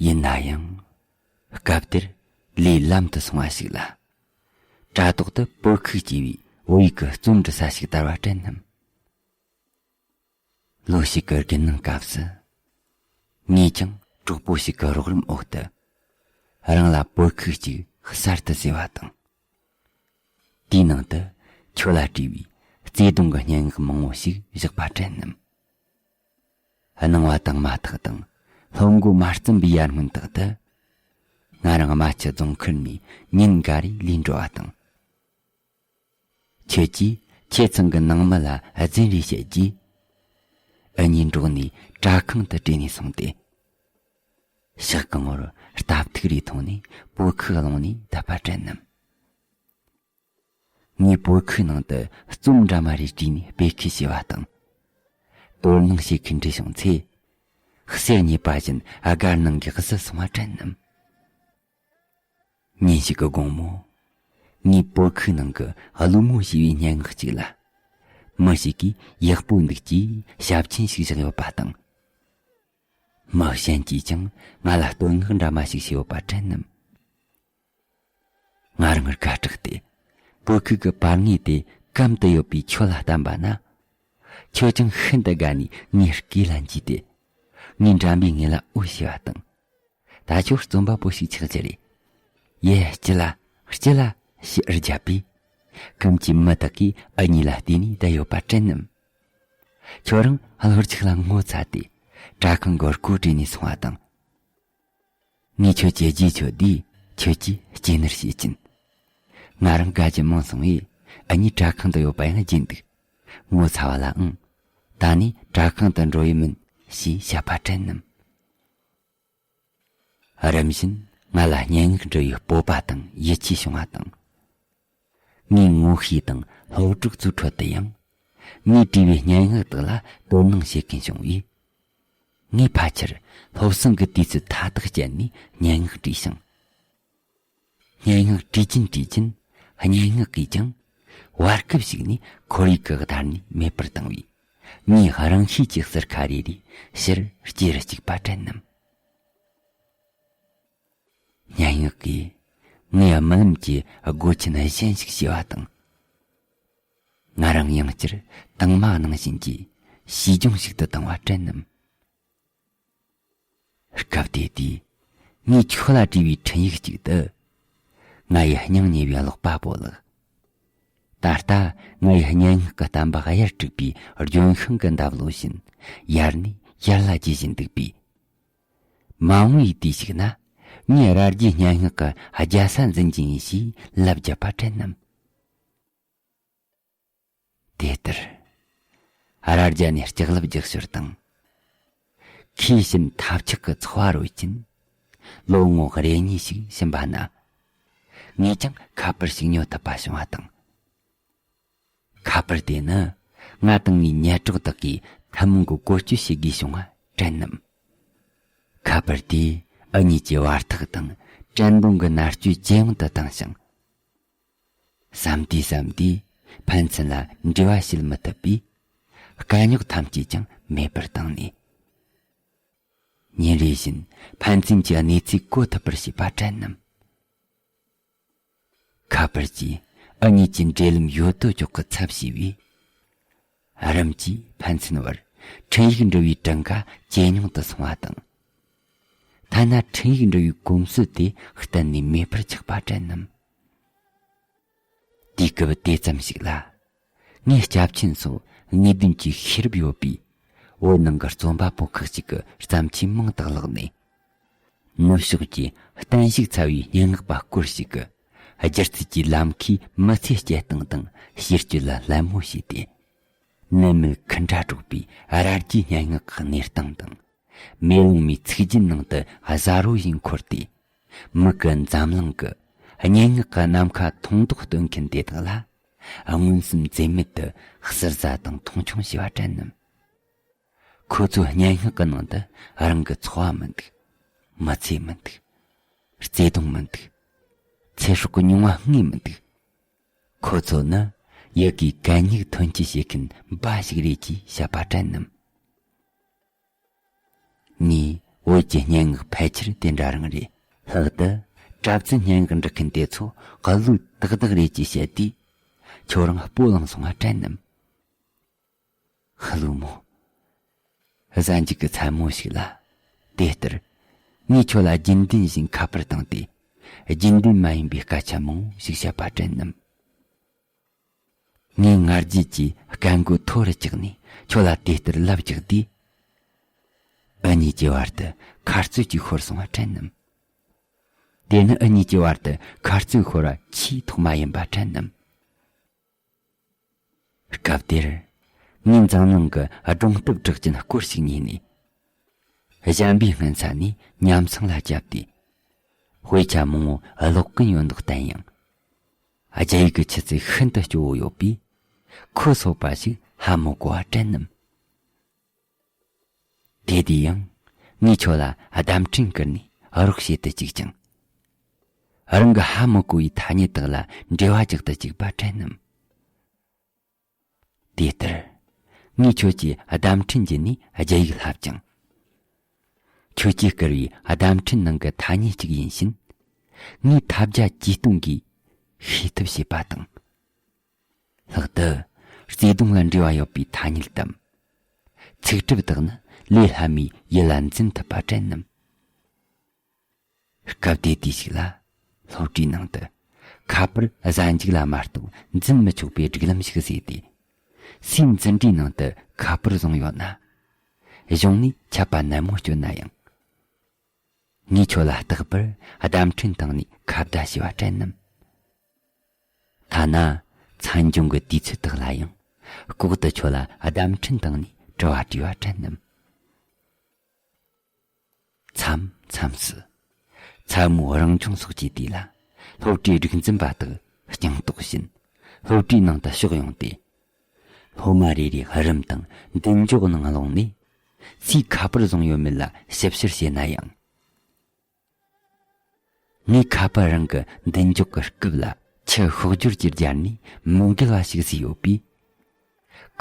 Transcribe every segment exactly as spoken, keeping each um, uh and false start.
ཡིན་ན་ཡང་། སྐབས་དེར་ལས་ལམ་དུ་སོང་བ་ཞིག་ལ། དྲ་ཐོག་ཏུ་བོད་ཁུག་ཅེས་པའི་བོད་ཡིག་གི་རྩོམ་འབྲི་ས་ཞིག་དར་བ་དྲན་ནམ། ལོ་ཞིག་གི་དགུན་གནང་སྐབས་སུ། ངས་ཀྱང་གྲོགས་པོ་ཞིག་གི་རོགས་རམ་འོག་ཏུ། རང་ལ་བོད་ཁུག་ཅིག་གསར་དུ་བཟོས་པ་དང་། དེའི་ནང་དུ་ཁྱོད་ལ་བྲིས་པའི་བརྩེ་དུང་གི་སྙན་ངག་མང་བོ་ཞིག་བཞག་པ་དྲན་ནམ། སྣང་བ་དྭངས་མ་ཐག་དང་སློབ་མགོ་མ་བརྩམས་པའི་ཡར་སྔོན་དག་ཏུ། ང་རང་རྨ་ཆུ་རྫོང་ཁུལ་ནས་ཉིན་འགའ་རེ་ལུས་འགྲོ་བ་དང་། ཁྱོད་ཀྱིས་ཁྱེད་ཚང་གི་ནང་མི་ལ་རྫུན་རེ་བཤད་རྗེས། འུ་གཉིས་འགྲོགས་ནས་དྲ་ཁང་དུ་བྲོས་ནས་སོང་སྟེ། ཞག་གང་བོར་སྟབས་ཐིག་རེ་ཐོང་ནས་བོད་ཁུག་སློང་ནས་བསྡད་པ་དྲན་ནམ། ངས་བོད་ཁུག་ནང་དུ་རྩོམ་འདྲ་མ་རེ་བྲིས་ནས་སྤེལ་ཁུལ་བྱས་པ་དང་། དོ་སྣང་བྱེད་མཁན་འདྲི་བྱུང་ཚེ། གསེར་རྙེད་པ་བཞིན་སྒར་ནང་གི་གཟི་སོང་བ་དྲན་ནམ། ཉིན་ཞིག་གི་དགོང་མོ། ངས་བོད་ཁུག་ནང་གི་ཀླུ་མོ་ཞེས་པའི་སྙན་ངག་ཅིག་ལ། མི་ཞིག་གིས་ཡག་པོ་འདུག་ཅེས་ཞབས་མཆན་ཞིག་བཞག་ཡོད་པ་དང་། མི་གཞན་གྱིས་ཀྱང་ང་ལ་བསྟོད་བསྔགས་འདྲ་མ་ཞིག་བྱས་ཡོད་པ་དྲན་ནམ། ང་རང་དགའ་དྲགས་ཏེ། བོད་ཁུག་གི་པར་ངོས་དེ་གམ་དུ་ཡོད་པའི་ཁྱོད་ལ་བསྟན་པ་ན། ཁྱོད་ཀྱང་ཤིན་ཏུ་དགའ་ནས་ངའི་སྐེ་ལ་འཇུས་ཏེ། ངའི་འགྲམ་པའི་ངོས་ལ་འོ་བྱས་པ་དང་། ད་ཁྱོད་རྩོམ་པ་པོ་ཞིག་ཆགས་རྒྱུ་རེད། ཡེ་སྐྱིད་ལ་སྐྱིད་ལ་ཞེས་ཨུར་བརྒྱབ་པས། གམ་གྱི་མི་དག་གིས་འུ་གཉིས་ལ་བལྟས་ནས་བསྡད་ཡོད་པ་དྲན་ནམ། ཁྱོད་རང་ལྷོ་ཆུག་ལ་ངོ་ཚ་སྟེ་དྲ་ཁང་གི་སྒོ་བྲིས་ནས་སོང་བ་དང་། ངས་ཁྱོད་ཀྱི་རྗེས་ཆོད་དུས་ཁྱོད་ཀྱིས་སྐྱེལ་ནར་བྱེད་ཀྱིན། ང་རང་དགའ་རྒྱུ་མང་སོང་བས་འུ་གཉིས་དྲ་ཁང་དུ་ཡོད་པ་ཡང་བརྗེད་འདུག་ངོ་ཚ་བ་ལའང་། ད་ནས་དྲ་ཁང་དུ་འགྲོ་ཡི་མིན་ཞེས་བཤད་པ་དྲན་ནམ། རིམ་བཞིན་ང་ལ་སྙན་ངག་འབྲི་བའི་སྤོབས་པ་དང་ཡིད་ཆེས་བྱུང་བ་དང་། ངའི་ངོ་ཤེས་དང་སློབ་གྲོགས་ཚོའི་ཁྲོད་དུ་ཡང་། ངས་བྲིས་པའི་སྙན་ངག་དག་ལ་དོ་སྣང་བྱེད་མཁན་བྱུང་བས། ངས་ཕལ་ཆེར་སློབ་གསེང་གི་དུས་ཚོད་མཐའ་དག་སྤྱད་ནས་སྙན་ངག་བྲིས་ཤིང་། སྙན་ངག་བྲིས་ཀྱིན་བྲིས་ཀྱིན་སྙན་ངག་གིས་ཀྱང་བར་སྐབས་ཤིག་ནས་ཁོར་ཡུག་གི་བརྡར་ནས་མེད་པར་བཏང་བས། ངའི་རང་ཤེས་ཀྱི་ཟུར་ཁ་རེ་རེ་ཕྱིར་སྐྱེ་རུ་བཅུག་པ་དྲན་ནམ། སྙན་ངག་གིས་ངའི་རྨི་ལམ་གྱི་སྒོ་ཆེན་གཞན་ཞིག་ཕྱེ་བ་དང་། ང་རང་ཡང་བསྐྱར་དྭངས་མ་ནང་བཞིན་གྱི་བྱིས་སྐྱོང་ཞིག་ཏུ་བཏང་བ་དྲན་ནམ། སྐབས་དེ་དུས་ངས་ཁྱོད་ལ་བྲིས་པའི་འཕྲིན་ཡིག་ཅིག་ཏུ། ང་ཡི་སྙིང་ཉེ་བའི་ཀློག་པ་པོ་ལགས། ད་ལྟ་ང་ཡི་སྙན་ངག་གི་གཏམ་དཔེ་གཡར་བསྒྲིགས་པའི་ལྗོན་ཤིང་གི་འདབ་ལོ་བཞིན་ཡར་ནས་ཡར་ལ་རྒྱས་བཞིན་འདུག་པས། མ་འོངས་པའི་དུས་ཤིག་ན་ངས་རྭ་རྒྱའི་སྙན་ངག་གི་རྒྱལ་ས་འཛིན་གྱི་ཡིན་ཞེས་ལབ་བརྒྱབ་པ་དྲན་ནམ། དེ་ལྟར། རྭ་རྒྱ་ནས་ལྕགས་ལེབ་རྒྱག་ཞོར་དང་། ཁོས་བྱིན་ཐབས་ཆག་གི་ཚོར་བ་རོལ་གྱིན། ལོ་ངོ་རེ་གཉིས་ཤིག་ཕྱིན་པ་ན། ངས་ཀྱང་ཁ་པར་ཞིག་ཉོ་ཐུབ་པ་བྱུང་བ་དང་། ཁ་པར་དེ་ནི་ང་དང་ངའི་ཉལ་གྲོགས་དག་གིས་ཐུན་མོང་གི་བཀོལ་སྤྱོད་བྱེད་དགོས་བྱུང་བ་དྲན་ནམ། ཁ་པར་དེས་འུ་གཉིས་ཀྱི་བར་ཐག་དང་དྲན་གདུང་གི་མནར་གཅོད་ཇེ་ཡང་དུ་བཏང་ཞིང་། བསམ་དུས་བསམ་དུས་ཕན་ཚུན་ལ་འབྲེལ་བ་བྱེད་མི་ཐུབ་པས། དཀའ་རྙོག་ཐམས་ཅད་ཀྱང་མེད་པར་བཏང་ནས། ཉིན་རེ་བཞིན་ཕན་ཚུན་གྱི་གནས་ཚུལ་གོ་ཐུབ་པར་བྱེད་པ་དྲན་ནམ། ཁ་པར་གྱིས་འུ་གཉིས་ཀྱི་འབྲེལ་ལམ་ཡོད་དོ་ཅོག་གི་ཚབ་བྱས་པས། རིམ་གྱིས་ཕན་ཚུན་བར་འཕྲིན་ཡིག་འབྲི་བའི་གྲངས་ཀ་ཇེ་ཉུང་དུ་སོང་བ་དང་། ཐ་ན་འཕྲིན་ཡིག་འབྲི་བའི་གོམས་སྲོལ་དེ་གཏན་ནས་མེད་པར་ཆགས་པ་དྲན་ནམ། དུས་སྐབས་དེ་ཙམ་ཞིག་ལ། ངས་སྐྱབས་ཆེན་སོགས་དངོས་དོན་གྱི་ཤེས་རབ་ཡོད་པའི་བོད་ནང་གི་རྩོམ་པ་པོ་ཁག་ཅིག་གི་བརྩམས་ཆོས་མང་དག་བཀླགས་ནས། ནུབ་ཕྱོགས་ཀྱི་བརྟན་བཞུགས་ཚ་བའི་སྙན་ངག་པ་སྐོར་ཞིག་གི་སྒྱུ་རྩལ་གྱི་ལམ་ཁའི་མི་ཚེ་སྐྱེལ་སྟངས་དང་བྱེད་སྤྱོད་ལ་ལད་མོ་བྱས་ཏེ། ནད་མེད་ཁུ་འདྲ་སྒྲོག་པའི་རྭ་རྒྱའི་སྙན་ངག་གི་གནས་སྟངས་དང་། མེ་ལོང་མའི་ཚིག་རྒྱན་ནང་དུ་གཟའ་རོ་བཞིན་འཁོར་ཏེ། མིག་གི་འཛམ་གླིང་གི་སྙན་ངག་གི་ནམ་མཁའ་མཐོང་རྟོགས་སྟོན་མཁན་དེ་དག་ལ། མངོན་སུམ་འཛེམ་མེད་དུ་ཟུར་ཟ་དང་མཐོང་ཆུང་བྱས་པ་དྲན་ནམ། ཁོ་ཚོའི་སྙན་ངག་གི་ནང་དུ་རང་གི་འཚོ་བ་མི་འདུག་མི་ཚེ་མི་འདུག་བརྩེ་དུང་མི་འདུག་ཚེ་སྲོག་གི་མྱོང་བ་དངོས་མི་འདུག་ཁོ་ཚོ་ནི་ཡི་གེའི་གད་སྙིགས་ཐོན་སྐྱེད་བྱེད་མཁན་འབའ་ཞིག་རེད་ཅེས་བཤད་པ་དྲན་ནམ། ངས་ བོད་ཀྱི་སྙན་ངག་ཕལ་ཆེར་དེ་འདྲ་རང་རེད། ལྷག་ཏུ་གྲྭ་བཙུན་སྙན་ངག་འབྲི་མཁན་དེ་ཚོ་གླུ་ཏག་ཏག་རེད་ཅེས་བཤད་དུས། ཁྱོད་རང་སྤོ་ལངས་སོང་བ་དྲན་ནམ། ལྷ་ལུས་མོ། གཟའ་མཇུག་གི་མཚན་མོ་ཞིག་ལ། དེ་ལྟར། ངས་ཁྱོད་ལ་རྒྱུན་ལྡན་བཞིན་ཁ་པར་བཏང་སྟེ། རྒྱུན་ལྡན་མ་ཡིན་པའི་སྐད་ཆ་མང་བོ་ཞིག་བཤད་པ་དྲན་ནམ། ངས་ང་རྒྱལ་གྱིས་སྐད་མགོ་མཐོ་རུ་བཅུག་ནས་ཁྱོད་ལ་དེ་ལྟར་ལབ་རྒྱག་དུས། འུ་གཉིས་ཀྱི་བར་དུ་ཁ་རྩོད་ཅིག་ཤོར་སོང་བ་དྲན་ནམ། དེ་ནི་འུ་གཉིས་ཀྱི་བར་དུ་ཁ་རྩོད་ཤོར་བ་ཆེས་ཐོག་མ་ཡིན་པ་དྲན་ནམ། སྐབས་དེར། ངས་འཛམ་གླིང་གི་སྒྲུང་དེབ་གྲགས་ཅན་སྐོར་ཞིག་ཉོས་ནས། གཞན་པའི་སྔོན་ས་ནས་ཉམས་སང་ལ་བརྒྱབ་སྟེ། དཔེ་ཆ་མང་བོ་ཀློག་གིན་ཡོད་མདོག་བསྟན་ཡང་། རྒྱ་ཡིག་གི་ཆུ་ཚད་ཤིན་ཏུ་སྐྱོ་བོ་ཡོད་པས། ཁོ་སོགས་པ་ཞིག་ཧ་མི་གོ་བ་དྲན་ནམ། དེ་དུས་ཡང་། ངས་ཁྱོད་ལ་བརྡ་འཕྲིན་བསྐུར་ནས་རོགས་བྱེད་དུ་བཅུག་ཅིང་། རང་གི་ཧ་མི་གོ་བའི་ཐ་སྙད་དག་ལ་འགྲེལ་བ་རྒྱག་ཏུ་བཅུག་པ་དྲན་ནམ། དེ་ལྟར། ངས་ཁྱོད་ཀྱི་བརྡ་འཕྲིན་བརྒྱུད་ནས་རྒྱ་ཡིག་བསླབས་ཀྱང་། ཁྱོད་ཀྱིས་བསྐུར་བའི་བརྡ་འཕྲིན་ནང་གི་ཐ་སྙད་གཅིག་ཡིན་ཕྱིན། ངས་ཐབས་བརྒྱ་ཇུས་སྟོང་གིས་ཤེས་ཐབས་བྱེད་པ་དང་། ལྷག་ཏུ། བརྩེ་དུང་ལ་འབྲེལ་བ་ཡོད་པའི་ཐ་སྙད་དམ། ཚིག་གྲུབ་དག་ནི་ལས་སླ་མོའི་ཡིད་ལ་འཛིན་ཐུབ་པ་དྲན་ནམ། སྐབས་དེ་དུས་ཤིག་ལ། སློབ་གྲྭའི་ནང་དུ། ཁ་པར་གཟའ་མཇུག་ལ་མ་གཏོགས་འཛིན་མི་ཆོག་པའི་སྒྲིག་ལམ་ཞིག་བཟོས་ཏེ། སུས་འཛིན་གྲྭའི་ནང་དུ་ཁ་པར་བཟུང་ཡོད་ན། གཞུང་ནས་ཆད་པ་ནན་མོ་གཅོད་ན་ཡང་། ངས་ཁྱོད་ལ་རྟག་པར་བརྡ་འཕྲིན་བཏང་ནས་ཁ་བརྡ་བྱས་པ་དྲན་ནམ། ཐ་ན། མཚན་སྦྱོང་གི་དུས་ཚོད་དག་ལ་ཡང་། ལྐོག་ཏུ་ཁྱོད་ལ་བརྡ་འཕྲིན་བཏང་ནས་དྲི་བ་དྲིས་པ་དྲན་ནམ། མཚམས་མཚམས་སུ། མཚན་མོའི་རང་སྦྱོང་སོགས་ཀྱི་དུས་ལ། སློབ་གྲྭའི་སྒྲིག་འཛིན་པ་དག་སྤྱང་ལྟོགས་བཞིན། སློབ་གྲྭའི་ནང་དུ་ཕྱོགས་ཡོང་སྟེ། སློབ་མ་རེ་རེའི་རུམ་དང་མདུན་ཅོག་ནང་ལྷུང་ནས། སུས་ཁ་པར་བཟུང་ཡོད་མེད་ལ་ཞིབ་བཤེར་བྱས་ན་ཡང་། ངས་ཁ་པར་རང་གི་མདུན་ཅོག་གི་རྐུབ་ལ་ཆུ་ཤོག་སྦྱོར་གྱིས་སྦྱར་ནས་མི་འགལ་བ་ཞིག་བཟོས་ཡོད་པས།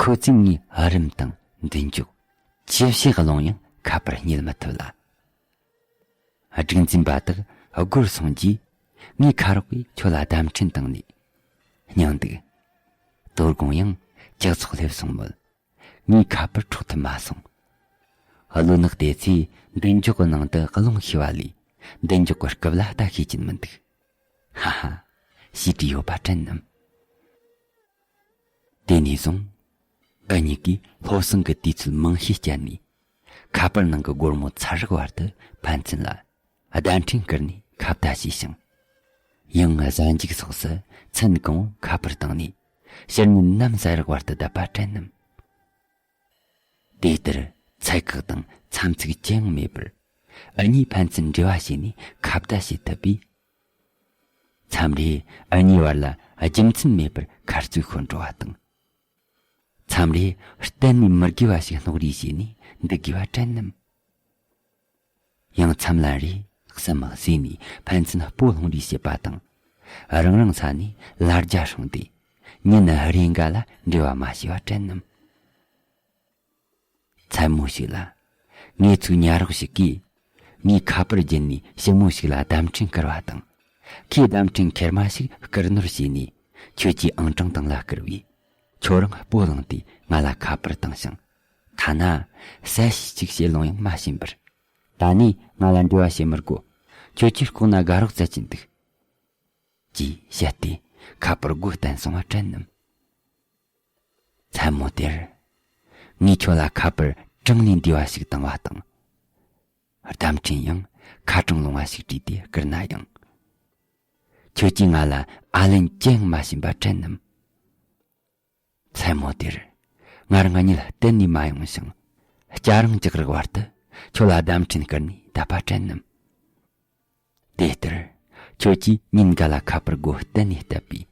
ཁོ་ཚོས་ངའི་རུམ་དང་མདུན་ཅོག་ཅི་བྱེད་རླུང་ཡང་ཁ་པར་རྙེད་མི་ཐུབ་ལ། སྒྲིག་འཛིན་པ་དག་སྒོར་སོང་རྗེས། ངའི་ཁ་རོག་གིས་ཁྱོད་ལ་བརྡ་འཕྲིན་བཏང་ནས། སྙིང་སྡུག། དོ་དགོང་ཡང་ཇག་ཚོགས་སླེབས་སོང་མོད། ངའི་ཁ་པར་འཕྲོག་ཐུབ་མ་སོང་། བློ་ནག་དེ་ཚོས་མདུན་ཅོག་གི་ནང་དུ་རླུང་ཤེས་པ་ལས། མདུན་ཅོག་གི་རྐུབ་ལ་ལྟ་ཤེས་ཀྱིན་མི་འདུག། ཧ་ཧ། ཞེས་བྲིས་ཡོད་པ་དྲན་ནམ། དེ་ནས་བཟུང་། ང་གཉིས་ཀྱིས་སློབ་གསེང་གི་དུས་ཚོད་མང་ཤས་བསྐྱལ་ནས། ཁ་པར་ནང་གི་སྒོར་མོ་ཚར་རག་བར་དུ་ཕན་ཚུན་ལ་བརྡ་འཕྲིན་བསྐུར་ནས་ཁ་བརྡ་བྱས་ཤིང་། ཡང་གཟའ་མཇུག་སོགས་སུ་མཚན་གང་བོ་ཁ་པར་བཏང་ནས། ཕྱི་ཉིན་ནམ་གསལ་རག་བར་དུ་བསྡད་པ་དྲན་ནམ། དེ་ལྟར་ཚད་བཀག་དང་མཚམས་ཚིགས་ཅི་ཡང་མེད་པར། གཉིས་ཕན་ཚུན་འབྲེལ་བ་བྱས་ནས་ཁ་བརྡ་བྱེད་ཐུབ་པས། མཚམས་རེ་གཉིས་བར་ལ་རྒྱུ་མཚན་མེད་པར་ཁ་རྩོད་ཤོར་འགྲོ་བ་དང་། མཚམས་རེ་གཏན་ནས་མི་དགེ་བ་ཞིག་སྣོག་རེས་བྱས་ནས་འདུག་དགོས་པ་དྲན་ནམ། ཡང་མཚམས་ལ་རེ་གསུམ་བཟས་ནས་ཕན་ཚུན་སྤོ་ལྷུང་རེས་བྱེད་པ་དང་། རང་རང་ས་ནས་ལ་རྒྱ་སྲུང་སྟེ། ཉིན་རེ་འགའ་ལ་འབྲེལ་བ་མ་བྱས་པ་དྲན་ནམ། མཚན་མོ་ཞིག་ལ། ངའི་ཚོའི་ཉལ་རོགས་ཤིག་གིས། ངའི་ཁ་པར་བརྒྱུད་ནས་ཞི་མོ་ཞིག་ལ་བརྡ་འཕྲིན་བསྐུར་བ་དང་། ཁོས་བརྡ་འཕྲིན་ཁེར་མ་ཞིག་བསྐུར་ནོར་བྱས་ནས། ཁྱོད་ཀྱི་ཨང་གྲངས་དང་ལ་བསྐུར་བས། ཁྱོད་རང་སྤོ་ལངས་ཏེ་ང་ལ་ཁ་པར་བཏང་ཞིང་། ཐ་ན། གསལ་བཤད་ཅིག་བྱེད་ལོང་ཡང་མ་བྱིན་པར། ད་ནས་ང་ལ་འབྲེལ་བ་བྱེད་མི་དགོས། ཁྱོད་ཀྱིས་ལྐོག་ན་དགའ་རོགས་བཙལ་གྱིན་འདུག། ཅེས་བཤད་དེ་ཁ་པར་སྒོ་བསྟན་སོང་བ་དྲན་ནམ། མཚན་མོ་དེར། ངས་ཁྱོད་ལ་ཁ་པར་གྲངས་ལས་འདས་པ་ཞིག་བཏང་བ་དང་། བརྡ་འཕྲིན་ཡང་ཁ་གྲངས་ལོང་བ་ཞིག་བྲིས་ཏེ་བསྐུར་ན་ཡང་། ཁྱོད་ཀྱིས་ང་ལ་ཨ་ལན་ཅི་ཡང་མ་བྱིན་པ་དྲན་ནམ། མཚན་མོ་དེར། ང་རང་གཉིད་གཏན་ནས་མ་ཡོང་ཞིང་། སྐྱ་རེངས་ཀྱི་རིག་བར་དུ་ཁྱོད་ལ་བརྡ་འཕྲིན་བསྐུར་ནས་བསྡད་པ་དྲན་ནམ། དེ་ལྟར། ཁྱོད་ཀྱིས་ཉིན་འགའ་ལ་ཁ་པར་སྒོ་གཏན་ནས་བཏབ་པས།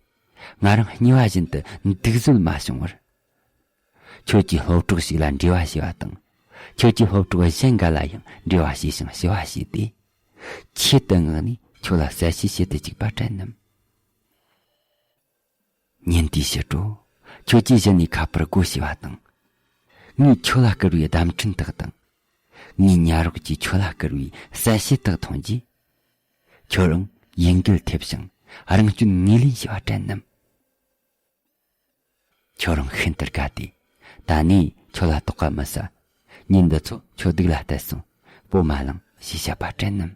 ང་རང་སྨྱོ་བ་བཞིན་དུ་འདུག་བཟོད་མ་བྱུང་བར། ཁྱོད་ཀྱིས་སློབ་གྲོགས་ཤིག་ལ་འབྲེལ་བ་བྱས་པ་དང་། ཁྱོད་ཀྱིས་སློབ་གྲོགས་གཞན་འགའ་ལ་ཡང་འབྲེལ་བ་བྱས་ཤིང་ཞུ་བ་བྱས་ཏེ། ཆེད་དུ་མངགས་ནས་ཁྱོད་ལ་གསལ་བཤད་བྱེད་དུ་བཅུག་པ་དྲན་ནམ། ཉིན་དེའི་ཕྱི་དྲོ། ཁྱོད་ཀྱིས་གཞི་ནས་ཁ་པར་སྒོ་ཕྱེ་བ་དང་། ངས་ཁྱོད་ལ་བསྐུར་བའི་བརྡ་འཕྲིན་དག་དང་། ངའི་ཉལ་རོགས་ཀྱིས་ཁྱོད་ལ་བསྐུར་བའི་གསལ་བྱེད་དག་མཐོང་རྗེས། ཁྱོད་རང་ཡིད་འགུལ་ཐེབས་ཤིང་རང་སྐྱོན་ངོས་ལེན་བྱས་པ་དྲན་ནམ། ཁྱོད་རང་ཤིན་ཏུ་དགའ་སྟེ། ད་ནས་ཁྱོད་ལ་དོགས་པ་མི་ཟ། ཉིན་འདི་ཚོ་ཁྱོད་སྡུག་ལ་གཏད་སོང་། སྤོ་མ་ལངས་ཞེས་བཤད་པ་དྲན་ནམ།